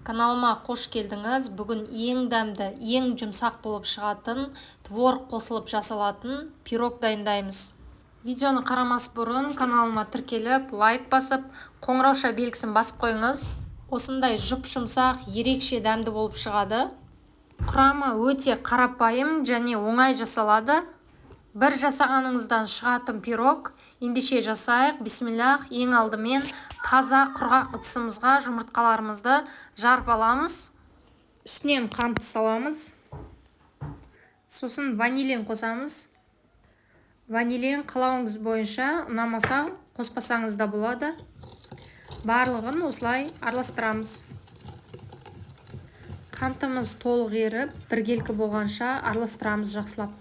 Каналыма қош келдіңіз. Бүгін ең дәмді, ең жұмсақ болып шығатын, творог қосылып жасалатын пирог дайындаймыз. Видеоны қарамас бұрын каналыма тіркеліп, лайк басып, қоңырауша белгісін басып қойыңыз. Осындай жұп-жұмсақ, ерекше дәмді болып шығады. Құрамы өте қарапайым және оңай жасалады. Бір жасағаныңыздан шығатын пирог. Ендеше жасайық. Бисмиллах. Ең алдымен таза құрғақ ыдысымызға жұмыртқаларымызды жарып аламыз. Үстінен қантты саламыз. Сосын ванилин қосамыз. Ванилин қалауыңыз бойынша, ұнамаса қоспасаңыз да болады. Барлығын осылай араластырамыз. Қантымыз толық еріп, біркелкі болғанша араластырамыз жақсылап.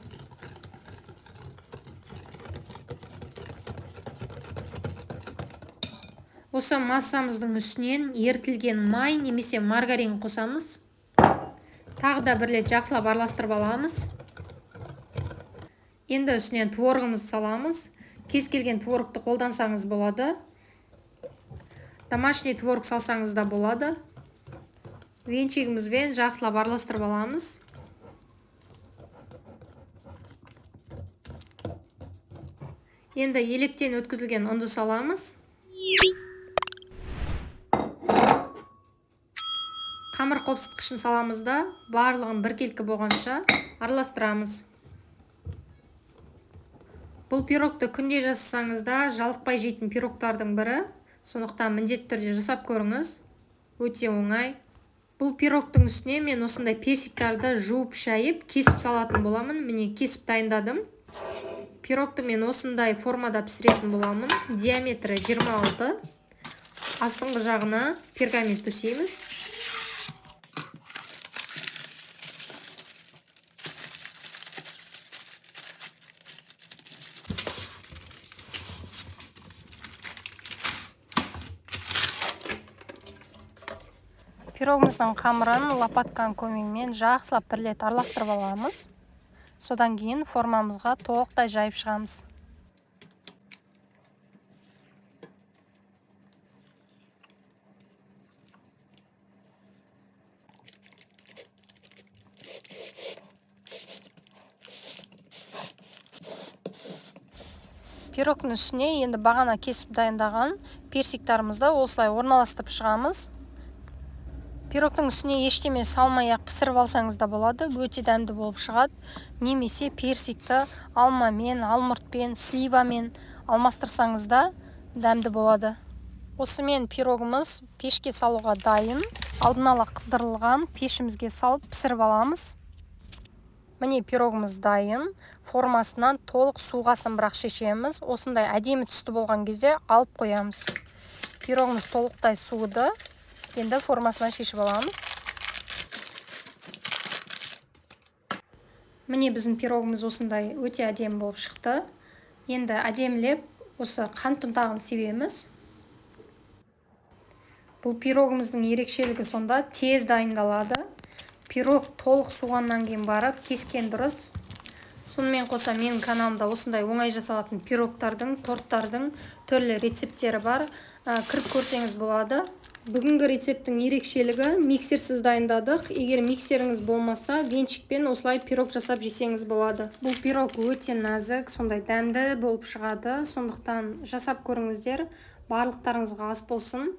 Осы массамыздың үстінен ерітілген май немесе маргарин қосамыз. Тағы да бір рет жақсылап араластырып аламыз. Енді үстінен творогымызды саламыз. Кез келген творогты қолдансаңыз болады. Домашний творог салсаңыз да болады. Венчигімізбен жақсылап араластырып аламыз. Енді електен өткізілген ұнды саламыз. Қамыр қопсытқышын саламыз да, барлығын біркелкі болғанша араластырамыз. Бұл пирогты күнде жасасаңыз да жалықпай жейтін пирогтардың бірі. Сондықтан міндетті түрде жасап көріңіз. Өте оңай. Бұл пирогтың үстіне мен осындай персиктарды жуып, шайып, кесіп салатын боламын. Міне кесіп дайындадым. Пирогты мен осындай формада пісіретін боламын. Диаметрі 26. Астыңғы жағына пергамент төсейміз. Пирогымыздың қамырын лопатканың көмегімен жақсылап бір рет араластырып аламыз. Содан кейін формамызға толықтай жайып шығамыз. Пирогтың үстіне енді бағана кесіп дайындаған персиктарымызды осылай орналастырып шығамыз. Пирогтың үстіне ештеме салмай-ақ пісіріп алсаңыз да болады, өте дәмді болып шығады. Немесе персикті алмамен, алмұртпен, сливамен алмастырсаңыз да дәмді болады. Осымен пирогымыз пешке салуға дайын. Алдын ала қыздырылған пешімізге салып пісіріп аламыз. Міне пирогымыз дайын. Формасынан толық суғасын бірақ шешеміз. Осындай әдемі түсті болған кезде алып қоямыз. Пирогымыз толықтай суыды. Енді формасынан шешіп аламыз. Міне біздің пирогымыз осындай өте әдемі болып шықты. Енді әдемілеп осы қант ұнтағын себеміз. Бұл пирогымыздың ерекшелігі сонда тез дайындалады. Пирог толық суғаннан кейін барып кескен дұрыс. Сонымен қоса менің каналымда осындай оңай жасалатын пирогтардың, торттардың түрлі рецепттері бар. Кіріп көрсеңіз болады. Бүгінгі рецепттің ерекшелігі миксерсіз дайындадық. Егер миксеріңіз болмаса, венчикпен осылай пирог жасап жесеңіз болады. Бұл пирог өте нәзік, сондай дәмді болып шығады. Сондықтан жасап көріңіздер. Барлықтарыңызға ас болсын.